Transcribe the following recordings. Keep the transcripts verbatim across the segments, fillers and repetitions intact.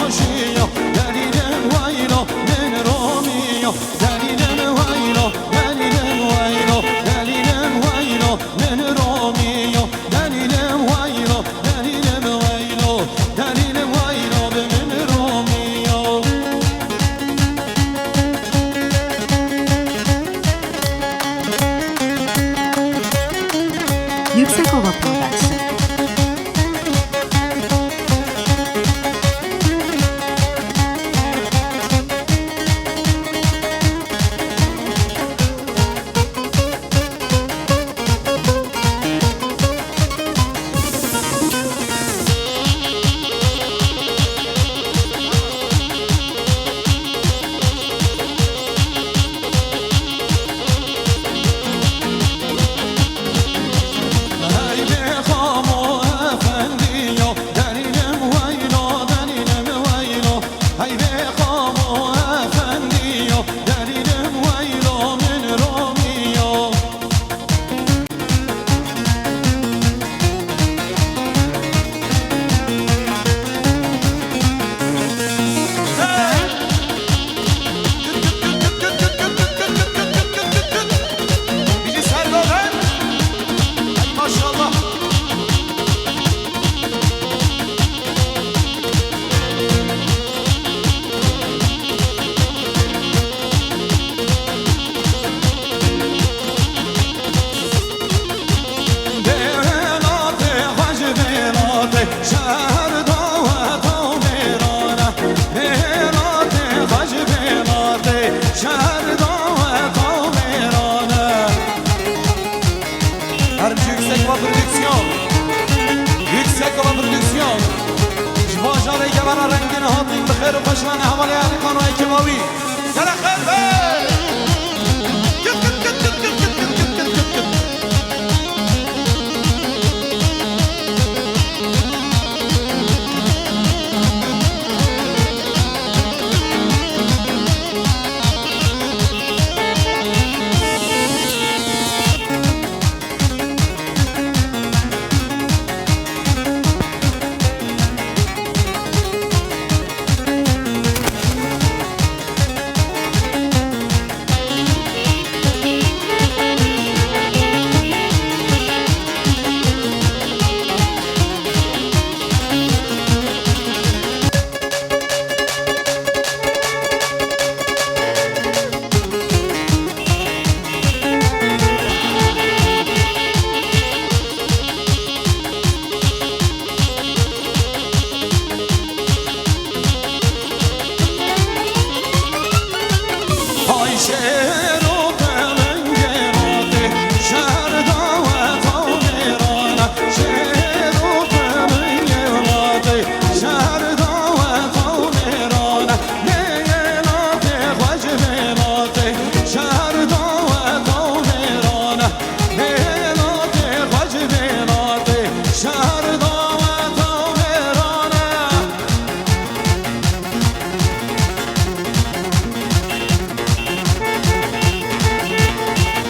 Delîlim weylo min Romî yo, delîlim weylo, delîlim weylo, delîlim weylo min Romî yo, delîlim weylo, delîlim weylo, delîlim weylo bi min Romî yo. Yüksek Ova Production. Hey bê xamo efendiyo, delîlim weylo, delîlim weylo. Hey bê xamo efendiyo, delîlim weylo min Romî yo. Bizi ser döner. Ay maşallah. Bêlatê xwe ji bêlatê şer daweta û mêrane. Bêlatê xwe ji bêlatê şer daweta û mêrane. Her Yüksek Ova Prodüksiyon. Yüksek Ova Prodüksiyon. Ji bajarê Gevara Rengîn hatin bi xêr û xweşane hevalê Elîkan û ekîba wî. Gere xêr be!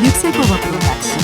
Yüksek Ova Production.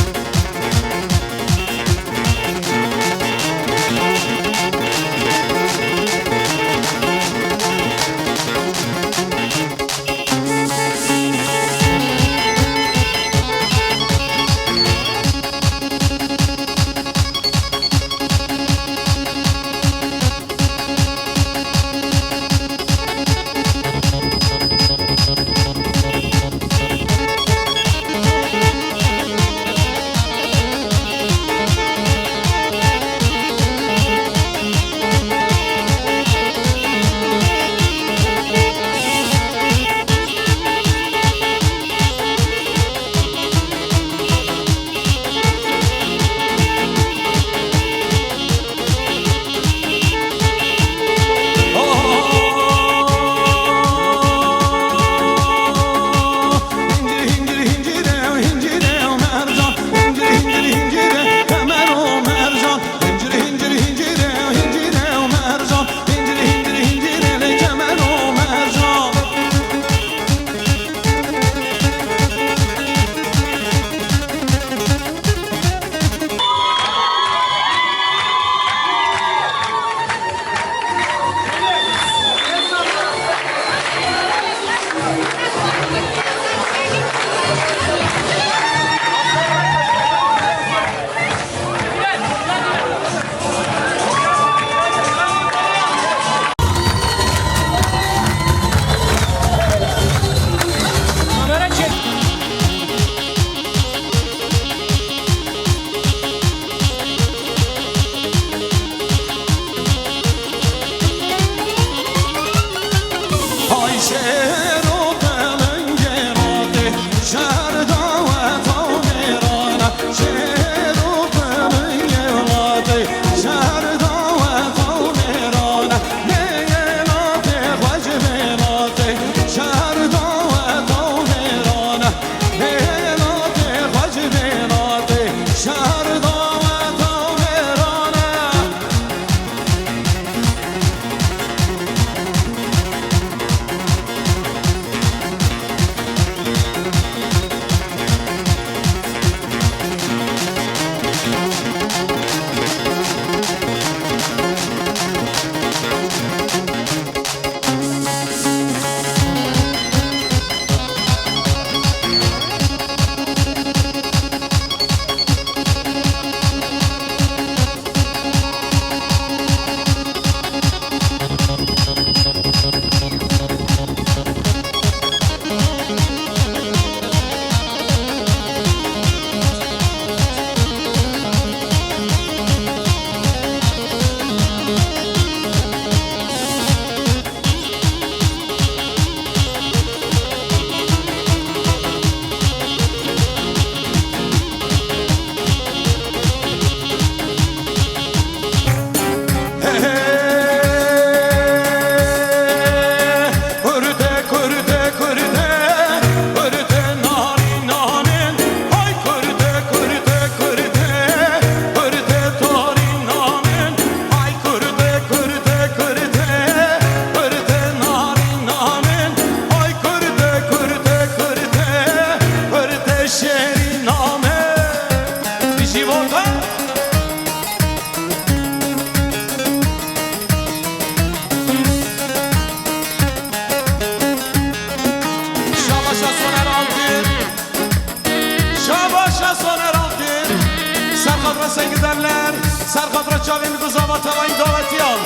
Sevgili derler, ser xatira çavên bi guzava tevayî davetiyan.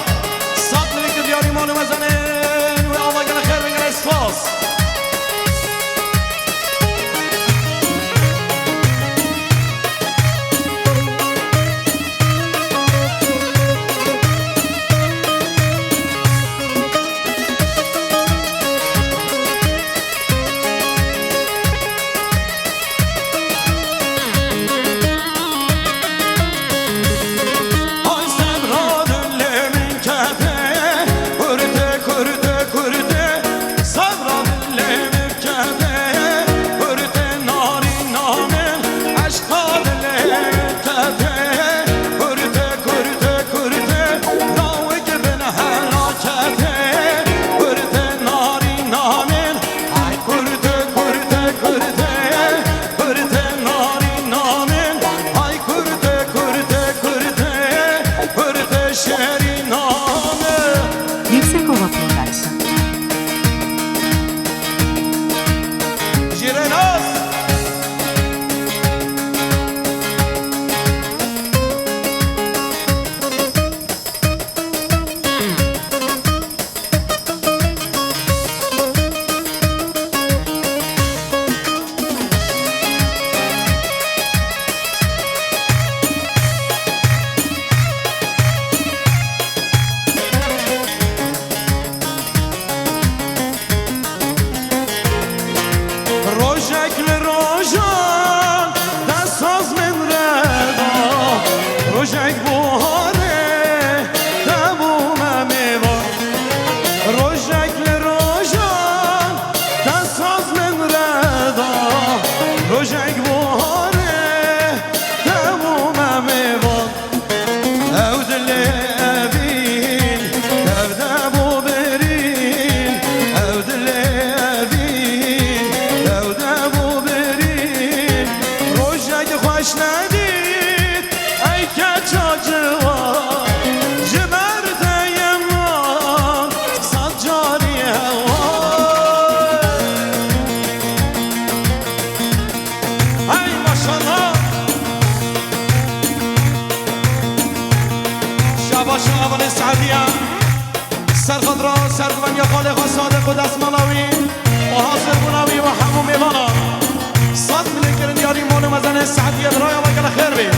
Sat minik diyarî mal û mezenên wê ava gele xêr ve gele spas. Ay kurte, kurte, kurte, kurte, narî namên. Ay kurte, kurte, kurte, kurte şerî namên. Yüksek Ova Production. Jirenas. Rojek li rojan te saz min re da, rojek buharê te bûme mêvan. Rojek li rojan te saz min re da, rojek buharê te bûme mêvan. Ew dilê evîn, ew de bo birîn, ew dilê evîn, ew de bo birîn. Rojek xweş nedît, ey keça ciwan, ji ber te yê min sed carî hewan. Hey maşallah. Şabaşa hevalên Seediya. Ser xatira serguveniya xalê xwe Sadiq û destmala wî û hazirbûna wî û hemû mêvanan. Sed milê kirin diyarî mal û mezenên Seediye, biraya me gele xêr bê.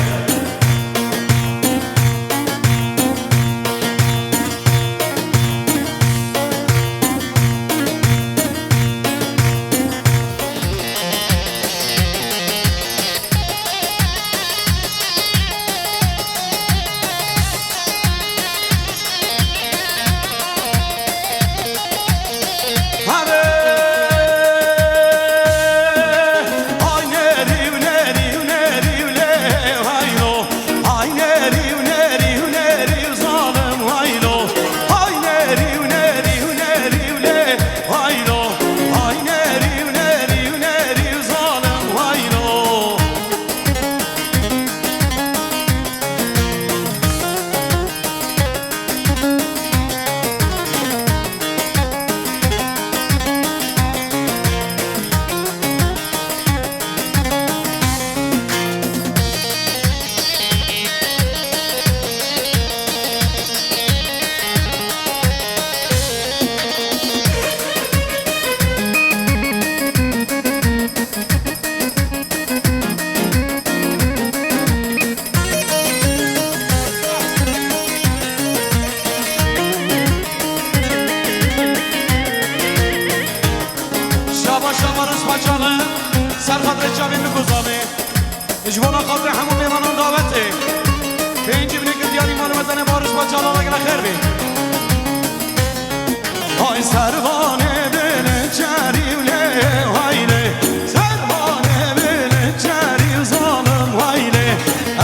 Şaba şaba rizpaçaxê, ser xatirê çavên min guzavê. Ji bona xatirê hemû mêvanan dawetê. Pêncî binê kir diyarî mal û mezenê ba rizpaçaxê, gele xêr bê. Hay servanê bêlê çerî û lê, hay lê. Servanê bêlê çerî û zalim, hay lê.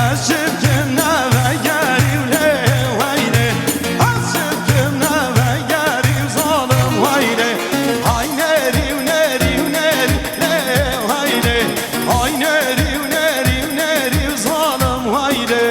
Ez çi bikim nevegerî û lê, hay lê. Ez çi bikim nevegerî û zalim, hay lê. Hay nerî û nerî û nerî lê, hay lê. Hay nerî û nerî û nerî û zalim, hay lê.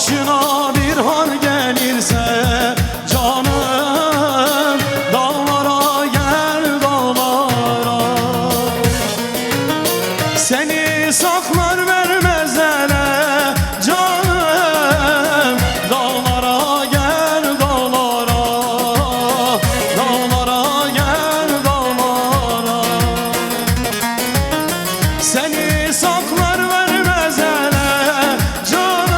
Başına bir hal gelirse canım, dağlara gel, dağlara. Seni saklar vermez ele canım, dağlara gel, dağlara. Dağlara gel, dağlara. Seni saklar vermez ele canım,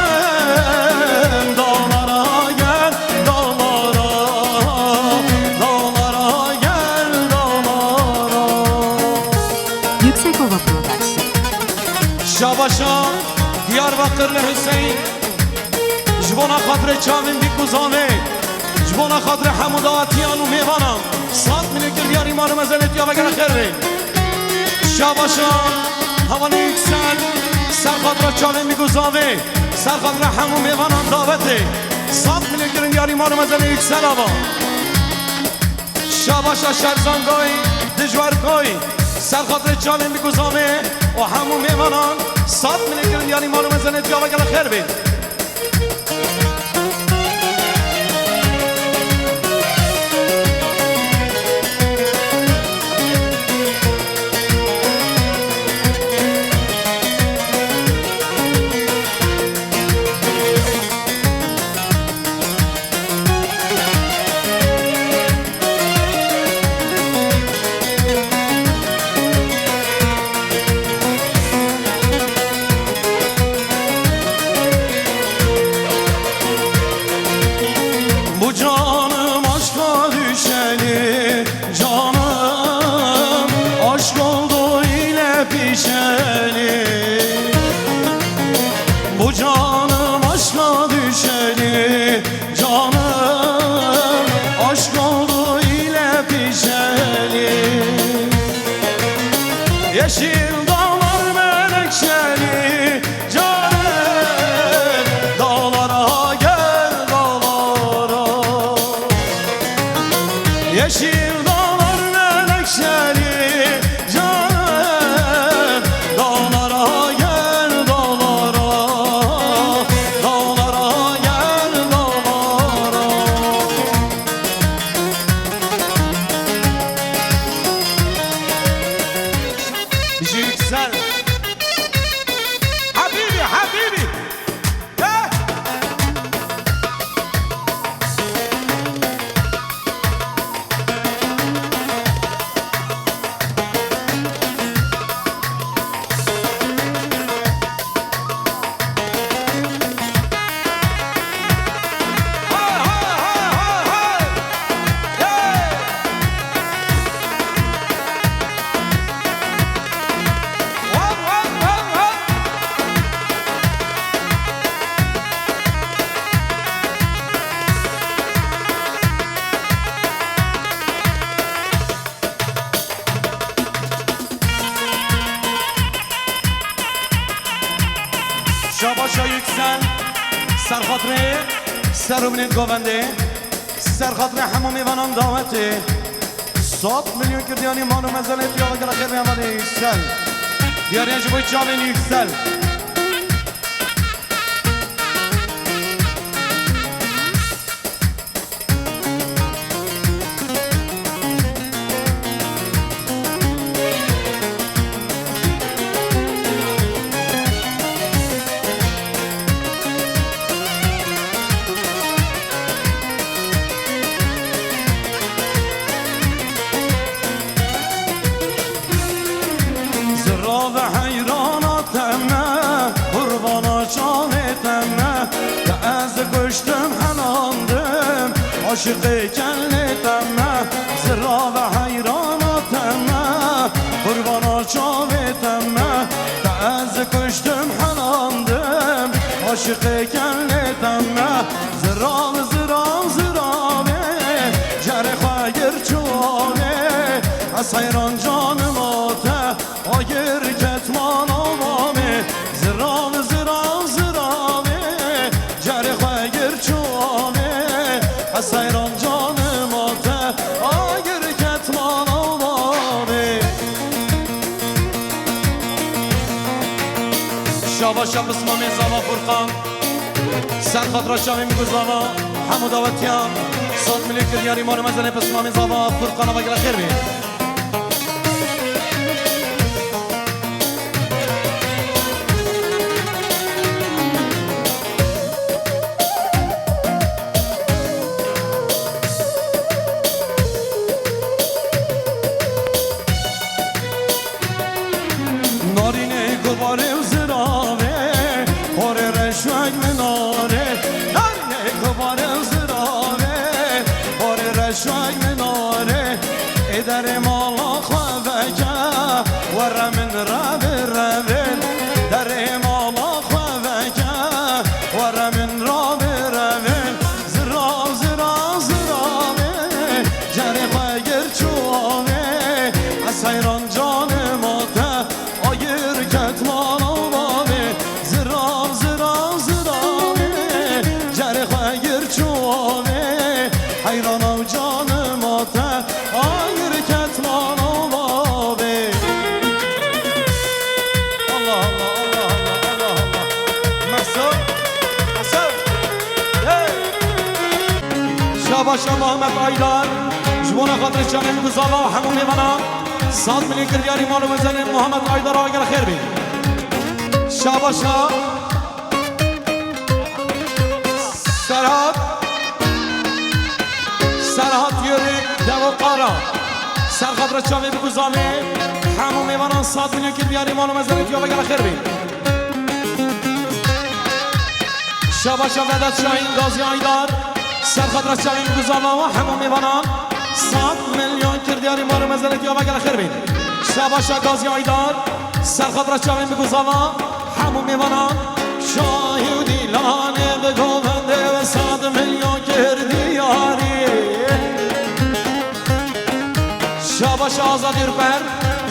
dağlara gel, dağlara. Dağlara gel, dağlara. Yüksekova Production. Şabaşa Diyarbakırlı Hüseyin. Ji bona xatirê çavên dîk û zavê, ji bona xatirê hemû dawetiyan û mêvanan, sed milyon kir diyarî mal û mezelê tu ya vegere xêr bên. Şabaşa hevalê Yüksel, ser xatira çavên dîk û zavê, ser xatira hemû mêvanan dawetê, sed milyon kirin diyarî mal û mezelê Yüksel ava. Şabaşa Şerzangoy, Dijwerkoy, ser xatirê çavên dîk û zavê û hemû mêvanan, sed milyon kirin diyarî mal û mezelê tu ya vegere xêr bên. Bu canım aşka düşeli, canım aşk oldu ile pişeli. Bu canım aşka düşeli, canım aşk oldu ile pişeli. Yeşil dağlar menekşeli, canım, dağlara gel, dağlara. Yeşil dağlar menekşeli, canım, dağlara gel, dağlara. Dağlara gel, dağlara. Bijî Yüksel. Habibi, habibi. Gel. Şabaşa Yüksel, ser xatirê ser û binên govendê, ser xatirê hemû mêvanan dawetê. Sed milyon kir diyarî mal û mezelê tu ya vegere xêr bên hevalê Yüksel. Diyariya ji bo çavên Yüksel. Zira ve heyrana te me, qurbana çavê te me, te ez kuştim helandim, aşiqê kellê te me. Zira ve heyrana te me, qurbana çavê te me, te ez kuştim helandim, aşiqê kellê te me. Zirav, zirav, ziravê, cerê xwe gir çavê, ez heyran canima te. Agir ketman avamê, zirav, zirav, ziravê, cerê xwe gir çavê, ez heyran canima te. Agir ketman avamê. Şabaşa pismamê zava Furqan, Ser xatira çavên min ku zava hemû dawetiyan, sed milyon kir diyarî mal û mezelê pismamê zava Furqan, ava gelek xêr bî. Narînê gubarê û ziravê, horê reşwek min arê. Narînê gubarê û ziravê, horê reşwek min arê. Ê derê mala xwe veke, were min revê revê. Derê mala xwe veke, were min revê revê. Zirav, zirav, ziravê, cerê xwe gir çû avê. Ez heyran canê ma te, agir ket mala bavê. Zirav, zirav, ziravê, cerê xwe gir çû avê. Heyran ew canê ma te, agir ket mala bavê. Allah Allah, Allah Allah, Allah Allah. Mehsûr, Mehsûr. Hey! Şabaşa Mehmet Aydar, ji bona xatirê çavên min ku zava û hemû mêvanan, sed milyon kir diyarî mal û mezelê Mehmet Aydar, ava gelek xêr bî. Şabaşa Serhat, Serhat Yörük, Devo Qara. Ser xatirê çavên min ku zava û hemû mêvanan, sed milyon kir diyarî mal û mezelê, ava gelek xêr bî. Şabaşa Vedat Şahin, Gazi Aydar, ser xatira çavên min ku zava û hemû mêvanan, sed milyon kir diyarî mal û mezelê, ava gelek xêr bî. Şabaşa Gazi Aydar, ser xatira çavên min ku zava, hemû mêvanan. Şahî û Dîlanê bi govendê ve sed milyon kir diyarî. Şabaşa Azad Ürper,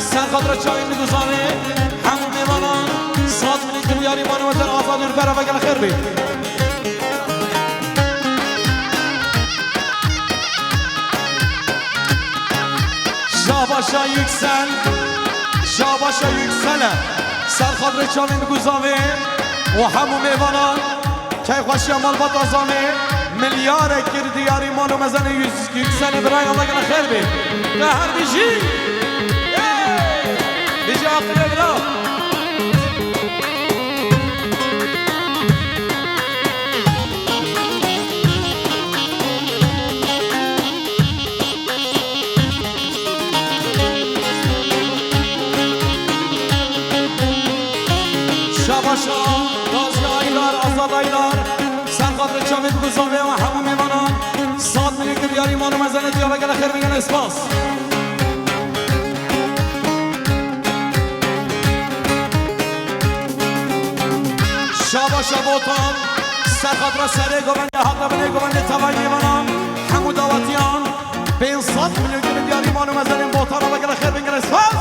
ser xatira çavên min ku zava, hemû mêvanan, sed milyon kir diyarî mal û mezelê Azad Ürper, ava gelek xêr bî. Şabaşa Yüksel, Şabaşa Yüksel e. Ser xatirê çavên min ku zava û hemû mêvanan. Keyfxweşiya malbata Azamê, milyarek kir diyarî mal û mezelê Yüz-, Yükselê birayê, ava gelek xêr bî. Te her bijî. Hey! Bijî aqilê bira. Şabaşa Gazi Aydar, Azad Aydar, ser xatirê çavên min ku zava û hemû mêvanan, sed milyon kir diyarî mal û mezelê, ava gelek xêr bî, gelek spas. Şabaşa Botan, ser xatira serê govendê hata binê govendê tevayê mêvanan, hemû dawetiyan, pênc sed milyon kir diyarî mal û mezelê Botan, ava gelek xêr bî, gelek spas.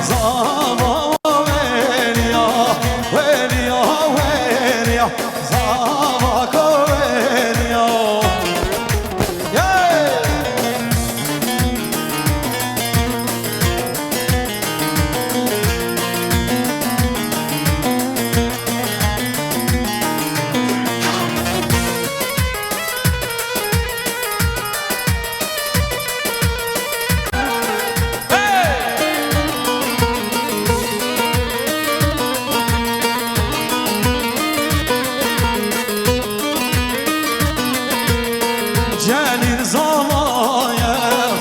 Zava wêniya, wêniya, wêniya, zava ko wêniya. Yey! Cenîn zavaye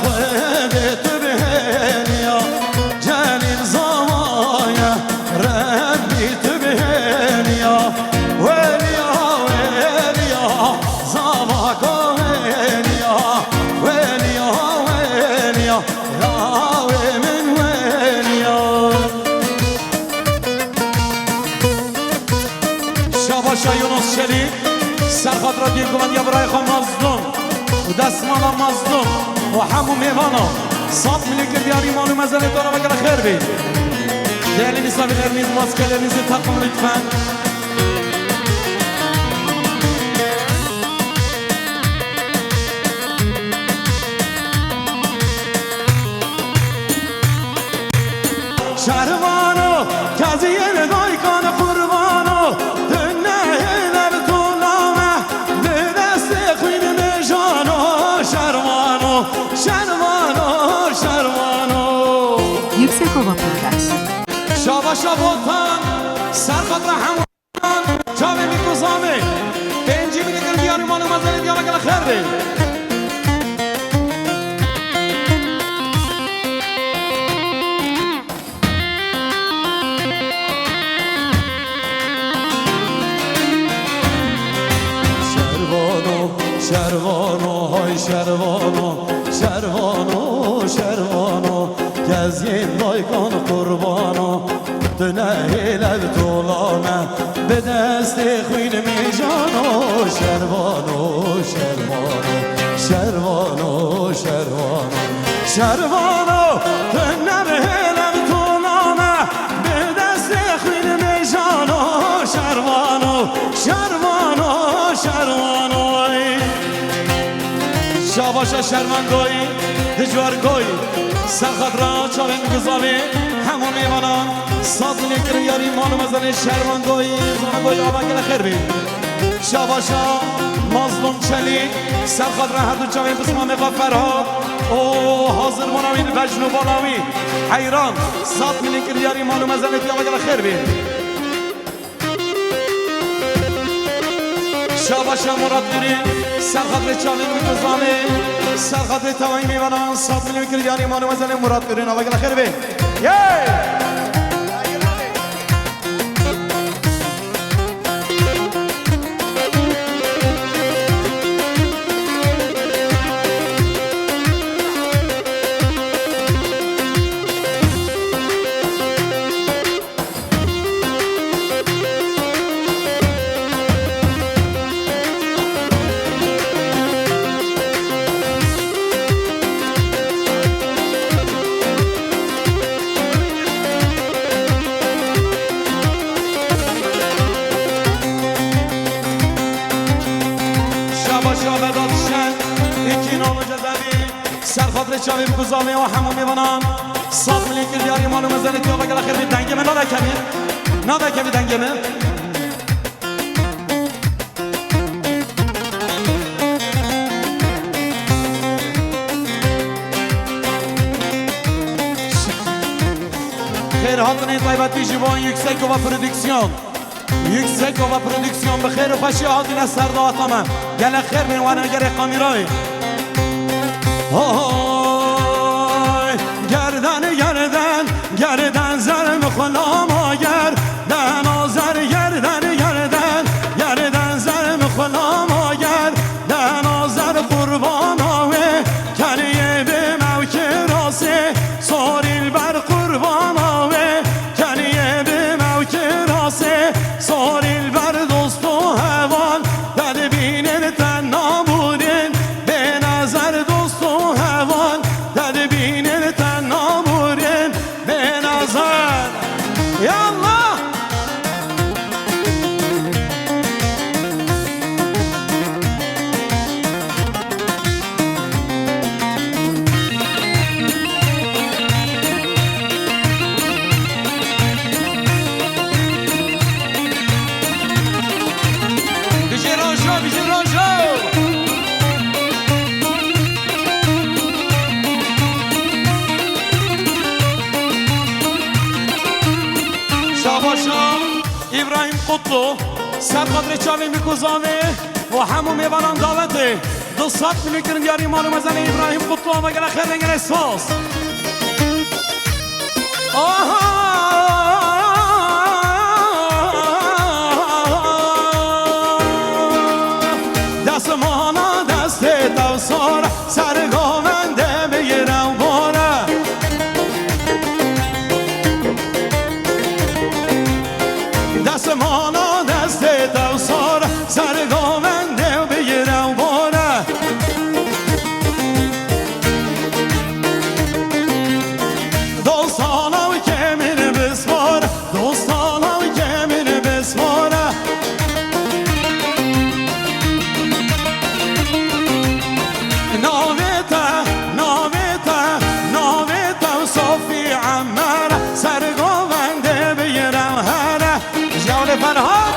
Xwedê tu bihêniya, cenîn zavaye Rebbî tu bihêniya. Wêniya, wêniya, zava ko wêniya, wêniya, wêniya, ya wê min wêniya. Şabaşa Yunus Çelîk, serxatira dîrkuvendiya birayê xwe Mazlûm û destmala Mazlûm û hemû mêvana. Sed milî kir diyarî mal û mezelê te re, vegere xêr bî. Değerli misafirlerimiz, maskelerinizi takın lütfen. Şervano, keziyên daykan qurbano, tu nehêle bi tolame, bi destê xwîn mêjano. Şervano, şervano, şervano. Yüksek Ova Production. Şabaşa Botan, serxatira hemû Çavê Mîkûzamê, pêncî milî kir diyarî mal û mezelê Diyarbekir, xêr bê. Şervano, şervano, hay şervano, şervano, şervano, keziyên daykan qurbano. Tu nehêle bi tolame, bi destê xwîn mêjano. Şervano, şervano, şervano, şervano. Şervano, tu nehêle bi tolame, bi destê xwîn mêjano. Şervano, şervano, şervano. Şabaşa Şervangoyî, Dicuargoyî, serxatira Çavê Mîkûzamê, hemû mêvanan, sed milî kir diyarî mal û mezelê Şervangoyî, Şervangoyî, ava gelek xêr bî. Şabaşa Mazlûm Çelîk, serxatira her du çavên pismamê xwe Ferhat û hazirbûna wî li bejn û bala wî Heyran, sed milî kir diyarî mal û mezelê te, ava gelek xêr bî. Şabaşa Murat Gürün, serxatira Çavê Mîkûzamê, serxatira tevayî mêvanan, sed milî kir diyarî mal û mezelê Murat Gürün, ava gelek xêr bê. Yey! Şabaşa Vedat Şen, iki nolu cezaevi. Serxatira Çavê Mîkûzamê û hemû mêvanan, sed milî kir diyarî mal û mezelê te, ava gelek xêr bî. Dengê min navekevî, navekevî dengê min. Xêr hatinê taybetî ji bo Yüksek Ova Prodüksiyon. Yüksek Ova Prodüksiyon bi xêr û xweşî hatine ser daweta me. Gelek xêr bên, were gerê kamîrayê. Hoy, gerden, gerden, gerden zer mixulama, gerden azer, gerden, gerden, gerden zer mixulama, gerden azer qurbana wê, keniyê bi mewkirasê, sorîl ber qurbana wê. Keniyê bi mewkirasê, sorîl ber dost û heval, te dibînin te namûrin, bê nezer dost û heval, te dibînin te namûrin, bê nezer. Paşa, Îbrahîm Qutlu, ser xatirê çavên bîk û zavê û hemû mêvanan dawetê. Du sed milyon kirin diyarî mal û mezenê Îbrahîm Qutlu, ava gele xêr ve gele spas. Aha! Desmana destê tewsar, ser govendê bigire û bore. Desmana destê tewsar, ser govendê bigire û bore. Dostana û kemîn bismar, dostana û kemîn bismar. Navê te, navê te, navê te û Sofî Emmer, ser govendê bigire here. Jawlê Ferhat.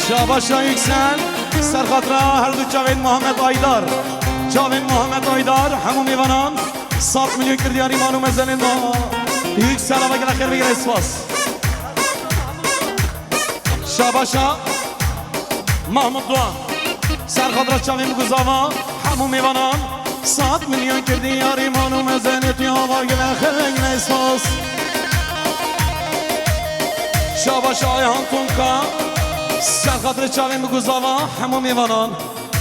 Şabaşa Yüksel, ser xatira her du çavên Muhammed Aydar. Çavên Muhammed Aydar, hemû mêvanan, sed milyon kir diyarî mal û mezenên ma. Yüksel, ava gele xêr bigire, spas. Şabaşa Mahmut Doğan, ser xatira çavên bîk û zava, hemû mêvanan, sed milyon kir diyarî mal û mezenê tu, ava gele xêr bigire, spas. Şabaşa Ayhan Tonka, ser xatira çavên bîk û zava, hemû mêvanan.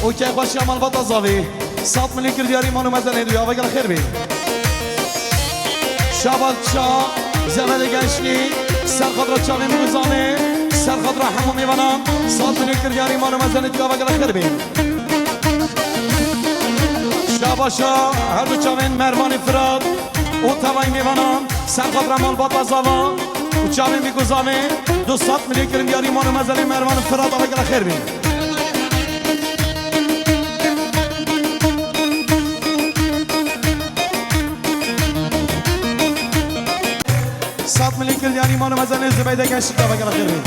Û keyfxweşiya malbata zavê. Sed milyon kir diyarî mal û mezenê tu, ava gele xêr bî. Şabaşa Zevedê Gençlî, ser xatira çavên bîk û zavê, ser xatira hemû mêvanan, sed milyon kir diyarî mal û mezenê tu, ava gele xêr bî. Şabaşa her du çavên Mervanê Firat û tevayî mêvanan, ser xatira malbata zava û çavên bîk û zavê, du sed milyon kirin diyarî mal û mezenê Mervanê Firat, ava gele xêr bî. Sed milyon kir diyarî mal û mezenê Zubeyde Gençlî, ava gele xêr bî.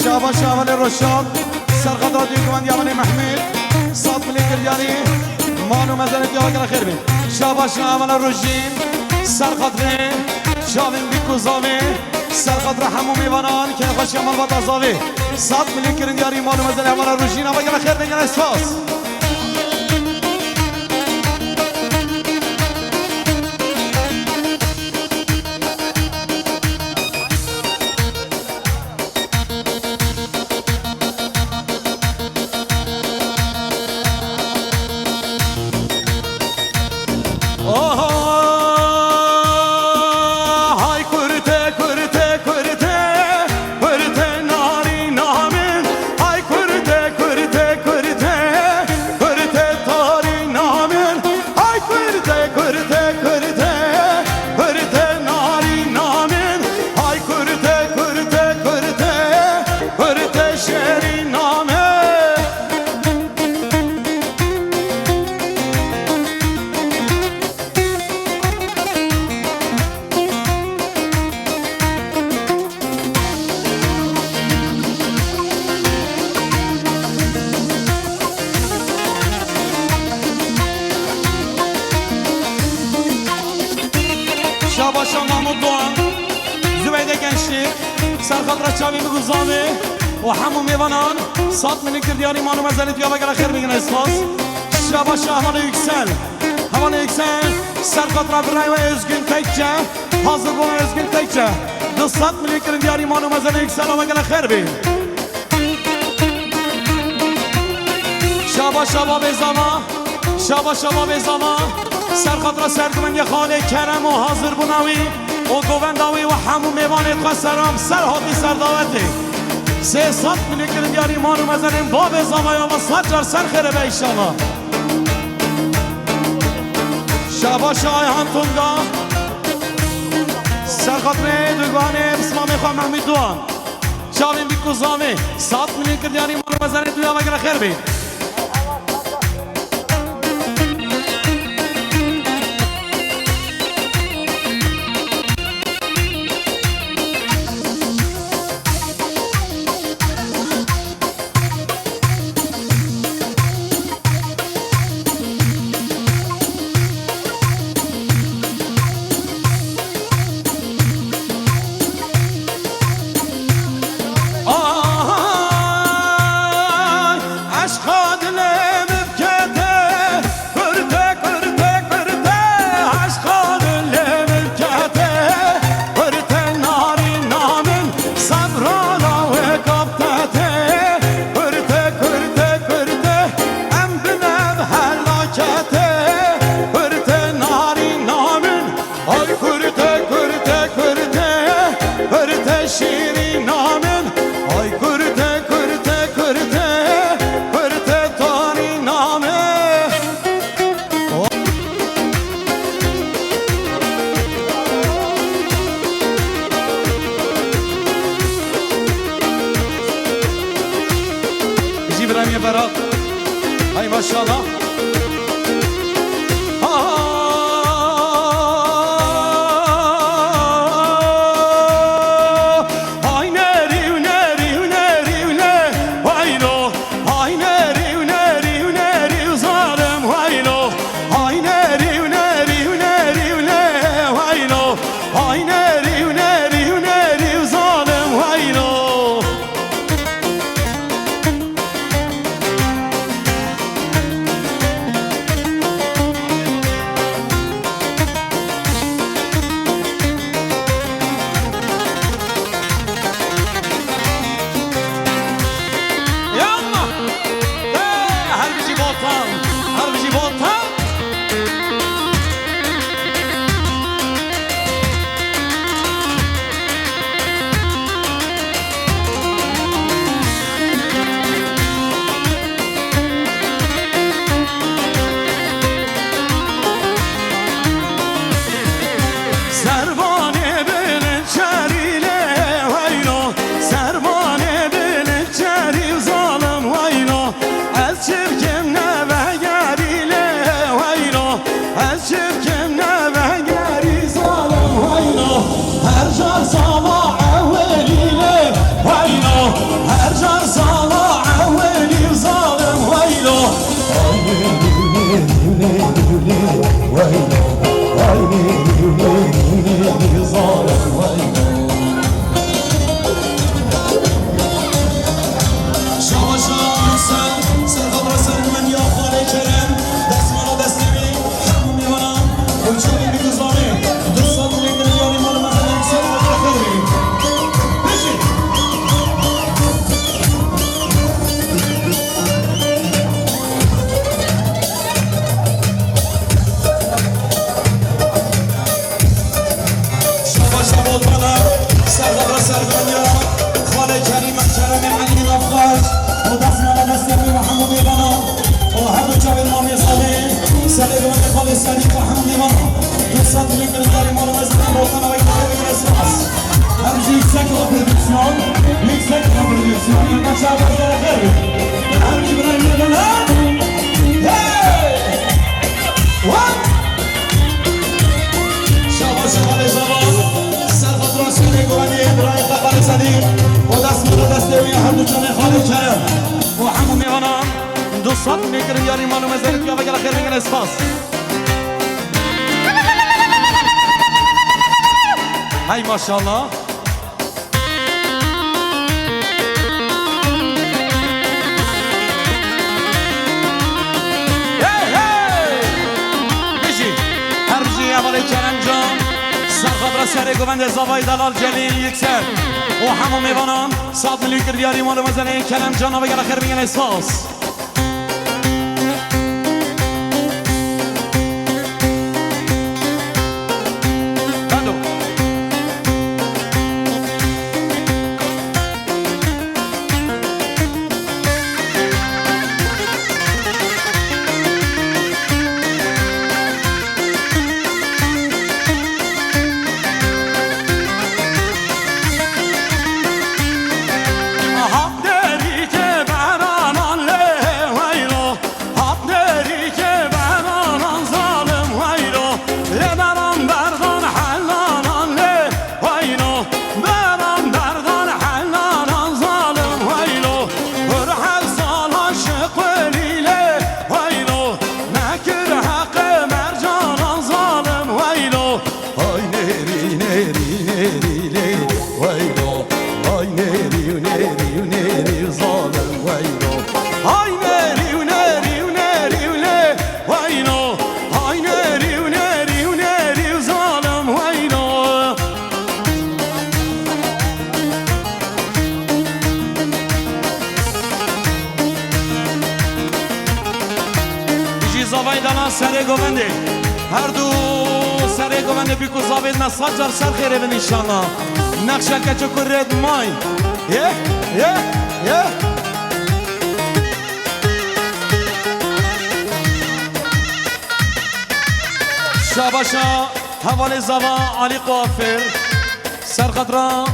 Şabaşa hevalê Roşan, ser xatira duyê guvendiya hevalê Mehmûd, sed milyon kir diyarî mal û mezenê tu, ava gele xêr bî. Şabaşa hevala Rojîn, ser xatirê çavên bîk û zavê, ser xatira hemû mêvanan, keyfxweşiya malbata zavê. Sed milyon kirin diyarî mal û mezenê hevala Rojîn, ava gele xêr bê, gele spas. Şabaşa Mahmut Doğan, Zübeyde Gençli, ser xatira çavên bîk û zavê û hemû mêvanan, sed milyon kir diyarî mal û mezenê tu, ava gele xêr bigine, spas. Şabaşa hevalê Yüksel, hevalê Yüksel, ser xatira birayê we Özgün Tekçe, hazir bû Özgün Tekçe. Du sed milyon kirin diyarî mal û mezenê Yüksel, ava gele xêr bî. Şabaşa babê zava, şabaşa babê zava, ser xatira serguvendiya xalê Kerem û hazirbûna wî û govenda wî û hemû mêvanê xwe selam ser hatî ser dawetê. Sê sed milyon kirin diyarî mal û mezenên babê zavaya ve sed car ser xêre be înşallah. Şabaşa Ayhan Tunga, ser xatirê duganê pismamê xwe Mehmûd Doğan. Çavên bîk û zavê, sed milyon kir diyarî mal û mezenê tu, ava gele xêr bî. Servanê bilind şerî lê weylo, servanê bilind şerî zalim weylo. Ez çirkin nevegerî lê weylo, ez çirkin nevegerî zalim weylo. Her car sala ewelî lê weylo, her car sala ewelî zalim weylo. Şabaşa Yüksel, serxatra sergumeniya Xalê Kerem, destmala destê wî, hemû mêvanan, û çavê biguzanê, du sed milyon yarî mal û mezin Yüksel, xêr bî. Bijî. Şabaş Abolbana, serxatra sergumeniya Xalê Kerîm, Keremê Elî Nafxaç û destmala destê wî ve hemû mêvanan û her du çavên mamê Salê, serê gumendê Xalê Serî ve hemû mêvanan. Du sed milyon yarî mal û mezin Abolbana ve Keremê Espas. Her bijî Yüksek Pro Prodüksiyon, Yüksek Pro Prodüksiyon, yirmi çar Her bijî birayê mêvanan. Hey! What? Şaba şaba lê zava. Serxatra serê gumendê birayê Xalê Sedî û destmala destê wî her du çavê Xalê Kerem û hemû mêvanan du sed milyon yarî mal û mezin, tu ya ve gele xêr bigene spas. Hey maşallah. Hey, hey! Bijî, her bijî hevalê Kerem Can, serxatra serê guvendê zavayê delal Celîl Yüksel û hemû mêvanan, sed milyon kir diyarî mal û mezenê Kerem Can, ve gele xêr bigene spas. Aha, derî ke beranan lê weylo. Hat derî ke beranan zalim weylo. Lê beran berdan hellanan lê weylo. Beran berdan hellanan zalim weylo. Hur her sala şiqwelî lê weylo. Nekir heqê mercanan zalim weylo. Hay nêrî, nêrî, nêrî lê weylo. Hay nêrî û nêrî û nêrî û zalim weylo. Hay nêrî û nêrî û nêrî û lê weylo. Hay nêrî û nêrî û nêrî û zalim weylo. Jî zavayê dana serê govendê. Her du serê govendê bîk û zavê me sed car ser xêrê bin înşallah. Nexşeke çi ku rêd may. Ye, ye, ye. Şabaşa hevalê zava Alî Kuafir. Serxatra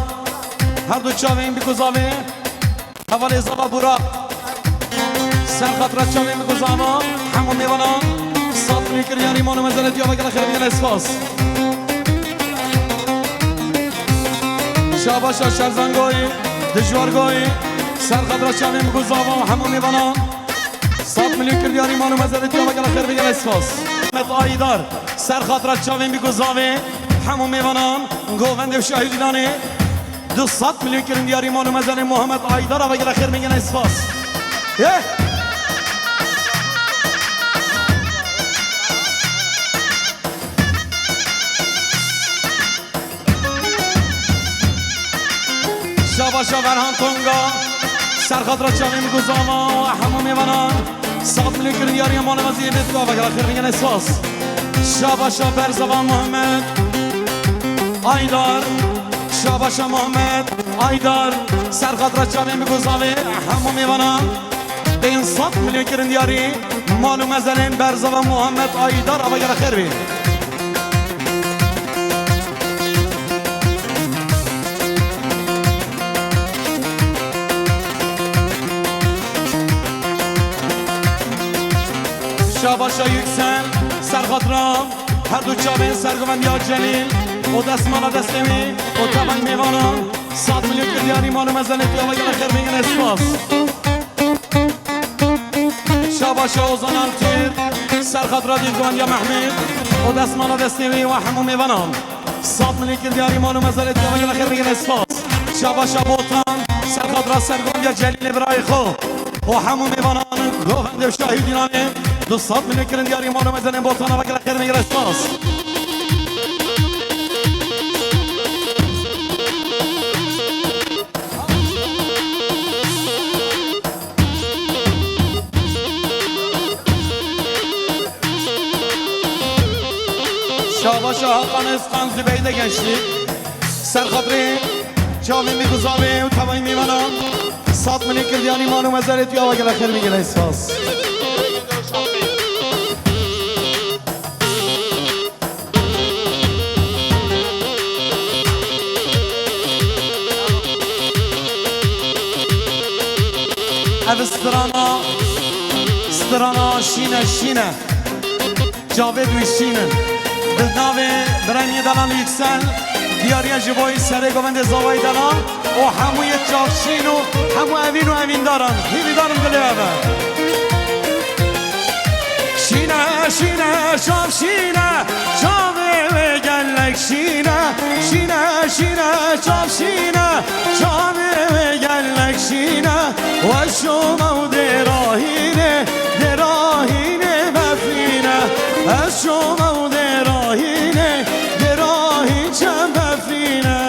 her du çavên bîk û zavê. Hevalê zava Burak. Serxatra çavên bîk û zava hemû mêvanan. Sed milyon kir diyarî mal û mezenê tu ya ve gele xêr bigene spas. Şabaşa Şerzangoyî, Dijwargoyî. Serxatra çavên bîk û zava hemû mêvanan. Sed milyon kir diyarî mal û mezenê tu ya ve gele xêr bigene spas. Mehmet Aydar. Serxatra çavên bîk û zavê hemû mêvanan. Govendê û şahîdî danê. Du sed milyon kirin diyarî mal û mezenê Muhammed Aydar, ve gele xêr bigene spas. Heh! Şabaşa Verhan Tonga, serxatra çavên bîk û zava hemû mêvanan. Sed milyon kirin diyarî mal û mezenê, ve gele xêr bigene spas. Şabaşa Berzava Muhammed Aydar. Şabaşa Muhammed Aydar, serxatra çavên bîk û zavê hemû mêvanan. Pênc sed milyon kirin diyarî mal û mezenên Berzava Muhammed Aydar, ve gele xêr bî. Xatira her du çavên sergovendiya Celîl û destmala destê wî û tevayî mêvanan, sed milyon kir diyarî mal û mezenê tu ya, vegere xêr bigire spas. Şabaşa Ozan Altîr, ser xatira dîrgovendiya Mehmûd û destmala destê wî û hemû mêvanan. Sed milyon kir diyarî mal û mezenê tu ya, vegere xêr bigire spas. Şabaşa Botan, ser xatira sergovendiya Celîlê birayê xwe û hemû mêvanan, govendê û şahî û dînanê, du sed milyon kirin diyarî mal û mezenê Botana, vegere xêr bigire spas. Şabaşa Hakan Özkan Zübeyde Gençlik. Ser xatirê çavên wî, guzavê û tevayî mêvanan, sed milyon kir diyarî mal û mezenê tu ya, vegere xêr bigire spas. Ev strana, strana şîne, şîne. Çavê wî şîn in. Bi navê Birayê Dalan Yüksel, diyariya ji bo serê govendê Zavayî Dalan û hemû yê çavşîn û hemû evîn û evîndaran. Hîvîdarim dilê ev e. Şîne, şîne, çav şîne, çavê wê gelek şîne. Şîne, şîne, çav şîne, çavê wê gelek şîne. Weş û mew dê rahînê, dê rahînê befrîne. Ez şome û dê rahînê, dê rahîn çem befrîne.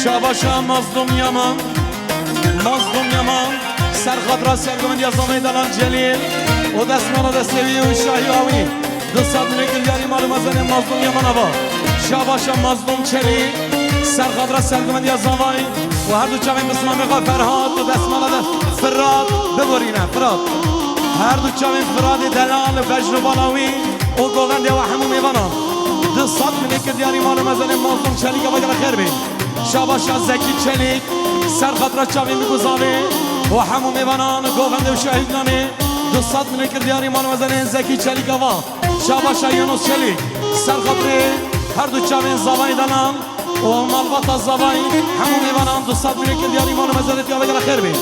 Şabaşa Mazlûm Yaman, Mazlûm Yaman, ser xatira sergovendiya Zavayî Dalan Celîl û destmala destê wî û şahî awî. Du sed milyon kir diyarî mal û mezenê Mazlûm Yaman ava. Şabaşa Mazlûm Çelîk, ser xatira sergovendiya Zavayî û her du çavên pismamê xwe Ferhat û destmala de Firat biborîne, Firat. Her du çavên Firatê delal, bejn û bala wî û govendê we hemû mêvanan. Du sed milyon kir diyarî mal û mezenê Mazlûm Çelîk ava, gere xêr bê. Şabaşa Zekî Çelîk, ser xatira çavên wî, guzavê û hemû mêvanan, govendê û şahîdanê, du sed milyon kir diyarî mal û mezenê Zekî Çelîk ava. Şabaşa Yunus Çelîk, ser xatirê her du çavên Zavayî Dalan û malbata Zavayî, hemû mêvanan, du sed milyon kir diyarî mal û mezenê tu ya, vegere xêr bê.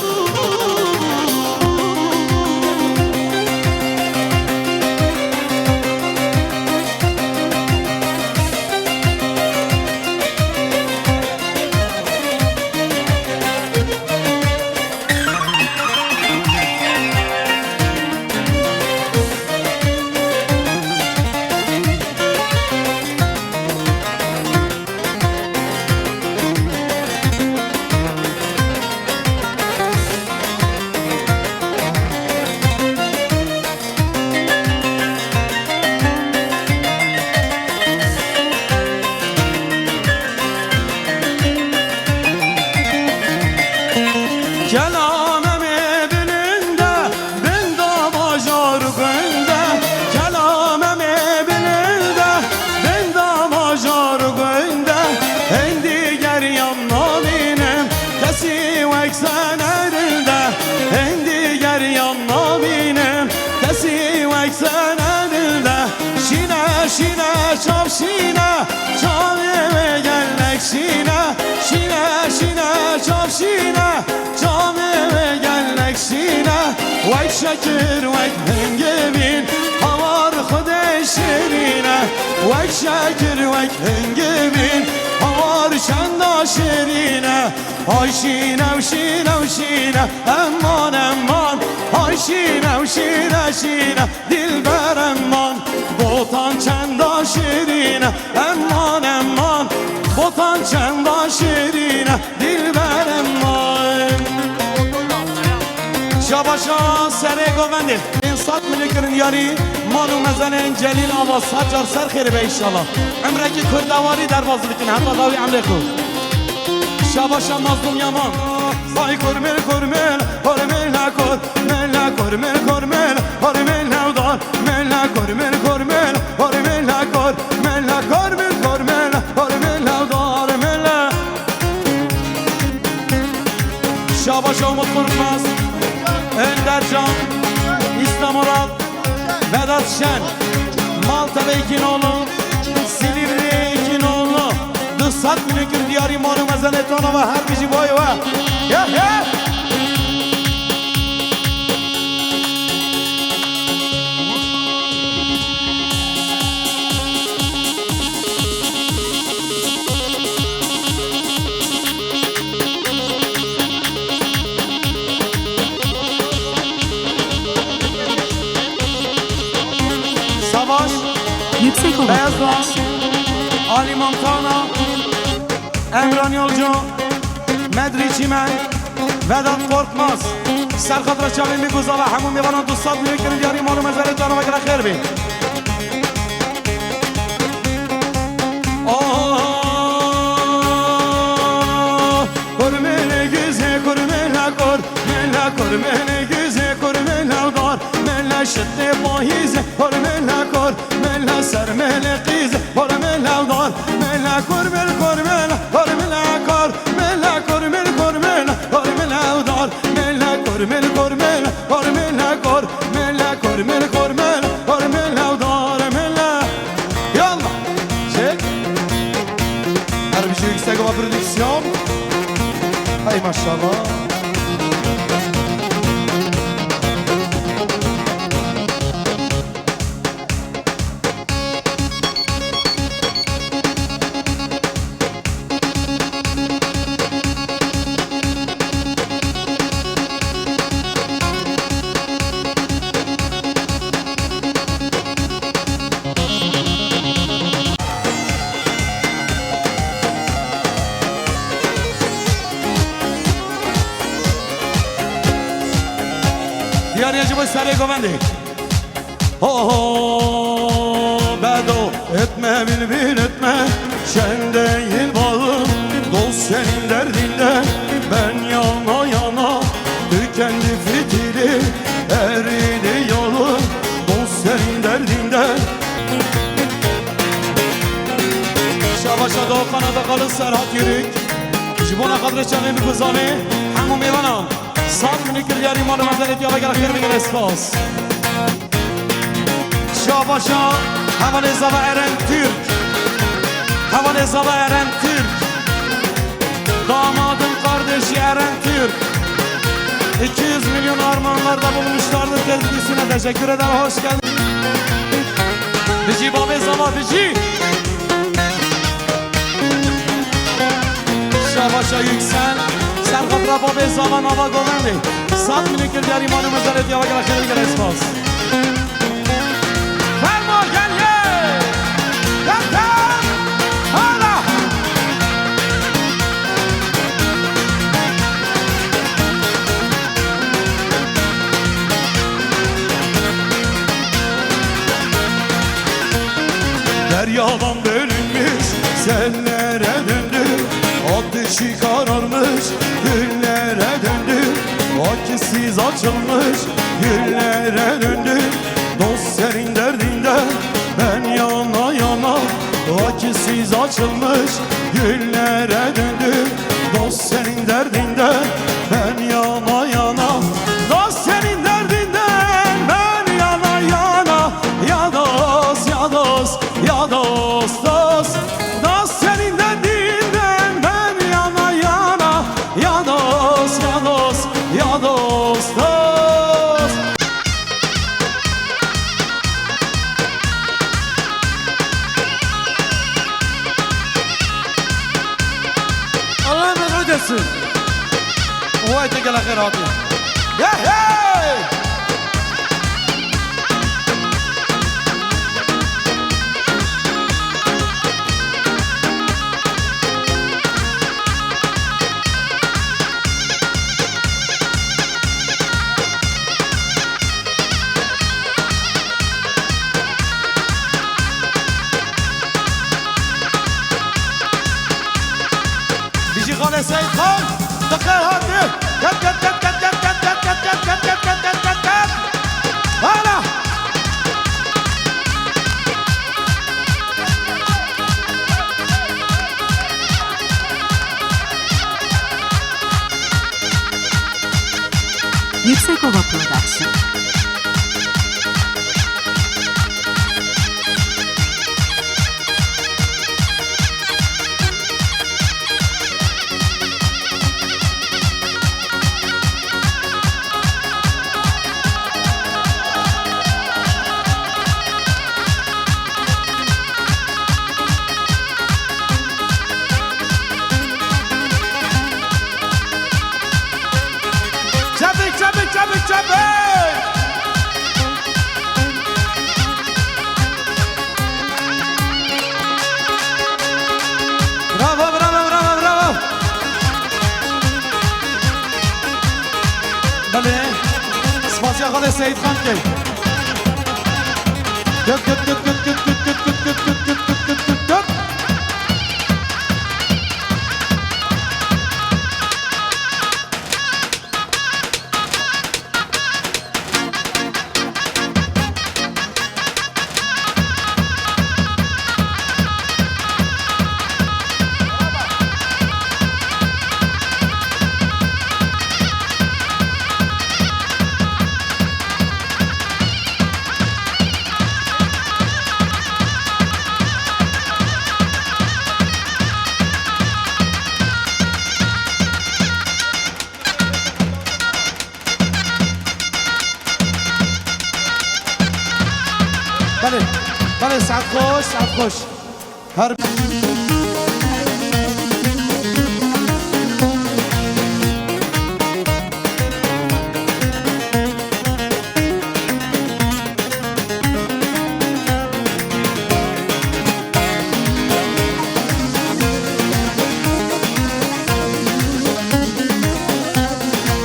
Kelamê me bilind e, bin da bajar gund e. Kelamê me bilind e, bin da bajar gund e. Hindî geriyan nabînim, kesî wek senedil de. Hindî geriyan nabînim, kesî wek senedil de. Şîne, şîne, çav şîne, çavê wê gelek şîne. Şîne, şîne, çav şîne, çavê wê gelek şîne. Wek şekir, wek hingivîn, hawar Xwedê şirîne. Wek şekir, wek hingivîn, hawar çenda şirîne. Hay şîne, şîne, şîne, eman, eman. Hay şîne, şîne, şîne, dilber eman. Botan çenda şirîne, eman, eman. Botan çenda şirîne, dilber eman. Şabaşa serê govendê. Sed milyon kirin yarî mal û mezenên Celîl Ava, sed car ser xêrê be înşallah. Emrekî kurdewarî derbaz bikin heta dawî emrê xwe. Şabaşa Mazlûm Yaman. Vay kurmil kurmil, kurmil ne kur, mil ne kurmil kurmil, kurmil ne udar, mil ne kurmil kurmil, kurmil ne kur, mil ne kurmil kurmil, kurmil ne udar, mil ne. Şabaşa Umut Korkmaz, Önder Can, Şen, Maltepe Ekinoğlu, Silivri Ekinoğlu, du sed milyon kir diyarî mal û mezenê tana ve her bijî boy we. Ya, ya! Savaş, Yüksek Ova Beyaz Doğan, Production. Ali Montana, Emran Yolcu, Medri Çimen, Vedat Korkmaz, Serhat Reçabi, Miguza ve hemû mêvanan du sed milyon kirin diyarî mal û mezenê tana ve gere xêr bî. Ah, kurmene güze, kurmene kor, mela kurmene güze, kurmene dar, mela şitte pahize, kurmene kor, mela ser mele qize, kurmene dar, mela kurmel, kurmel, kurmela kor, mela kurmel, kurmel, kurmela dar, mela kurmel, kurmel, kurmela kor, mela kurmel, kurmel, kurmela dar, mela. Yallah. Çek. Her bir şey yüksek ama prodüksiyon. Hay maşallah. Diyar Yacı bu sarı govende. Ho ho, bedo etme, bilbil etme, şen değil bağım, dost senin derdinde, ben yana yana, tükendi fitili, eridi yolum, dost senin derdinde. Şabaşa Doğu Kanada kalın Serhat Yürük, ji bona xatirê çavê min ku zanê, hemû mêvanan. Sed milyon kir diyarî mal û mezenê tiya vegera xêr bigire spas. Şabaşa hevalê zava Eren Türk. Hevalê zava Eren Türk. Damadın kardeşi Eren Türk. iki yüz milyon armağanlarda bulunmuşlardır kendisine. Teşekkür eder. Hoş geldin. Bijî babê zava, bijî. Şabaşa Yüksel, Serhat Rafa ve Zaman Hava Govendê. Sed milyon kir diyarî mal û mezenê tiya vegera xêr bigire spas. Fermo gel ye! Gel gel! Hala! Deryadan bölünmüş, sellere döndü. Ateşi kararmış, küllere döndü. Akisiz açılmış, güllere döndü. Dost senin derdinde, ben yana yana. Akisiz açılmış, güllere döndü. Dost senin derdinde, ben yana yana. Dost senin derdinden, ben yana yana. Ya dost, ya dost, ya dost, dost. Dost senin derdinden, ben yana yana. Ya dost, ya dost, ya dost, dost. Allah mesut etsin. Vay te gele xêr hatî. Ya hey! Bijî Xalê Seyîd Xan, diqe hati. Ket, ket, ket. Hala. Yüksek Ova Production. Xalê Seyîd Xan key. Göt, göt, göt. Belê, belê, saet xweş, saet xweş. Her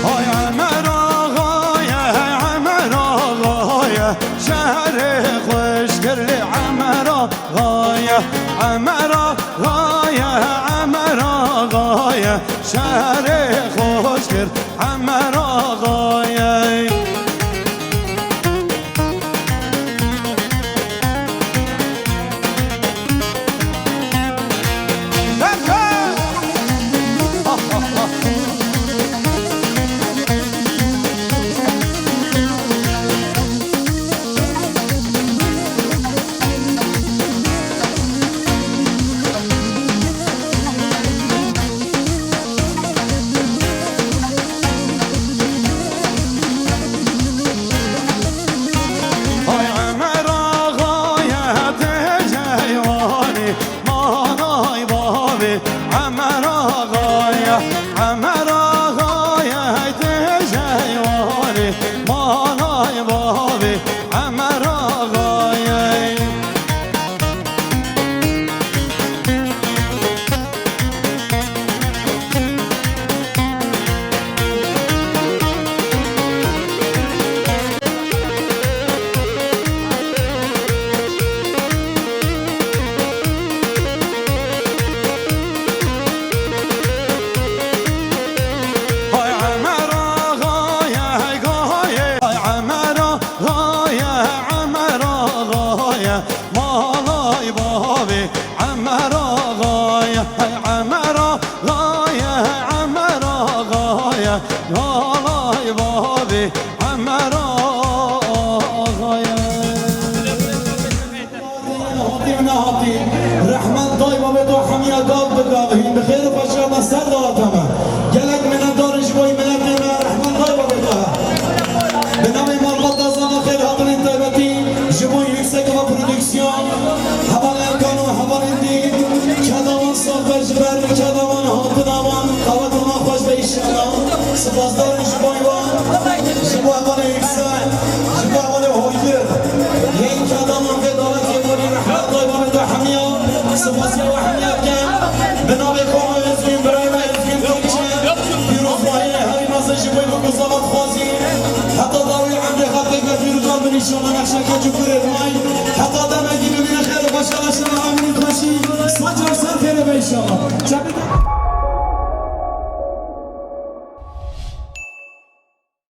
Hay Emer Ağa ye, hey Emer Ağa ye, şehrê xweş kir lê Emer Ağa ye, Emer Ağa ye, Emer Ağa ye, şehrê xweş kir Emer Ağa ye. Ay Emer Ağa ye, tê ceywanî, manay bavê Emer Ağa ye, Emer Ağa ye, tê ceywanî, manay bavê Emer Ağa ye. Hay Emer Ağa ye, hey Ağa ye, hay Emer Ağa ye, Emer Ağa ye. Malay bavê Emer Ağa ye, hey Emer Ağa ye, hey Emer Ağa ye. Malay bavê Emer Ağa ye. Hatî û nehatî, rehmet dayê babê te hemiya gav bi gav hîn bi xêr û xweşiya me ser de hate me. Gelek minetdar in ji bo miletê me, rehmet dayê babê te. Bi navê malbata Zana Xêrhatinên taybetî ji bo Yüksek Hava Prodüksiyon, hevalên Kano, hevalên dî, keda wan sax be ji ber keda wan, hatina wan, qeweta wan xweş be înşallah. Spasdar in ji bo wan, ji bo hevalên Yüksek, ji bo hevalên holgir. Yên keda wan vê dawetê borî rehmet dayê babê te hemiya, spasiya we hemiya dikim. Bi navê Kano Özgün, birayê me Özgün Gökçe, pîrozbahiyê herî mezin ji bo ku zava dixwazî. Heta dawî emrê xwe têke pîroz bin înşallah nexşeke cukurê may. Heta demekî bimîne xêr û xweşa leşe ve amînî xweşî. Sacar ser xêrê be înşallah. Çepê te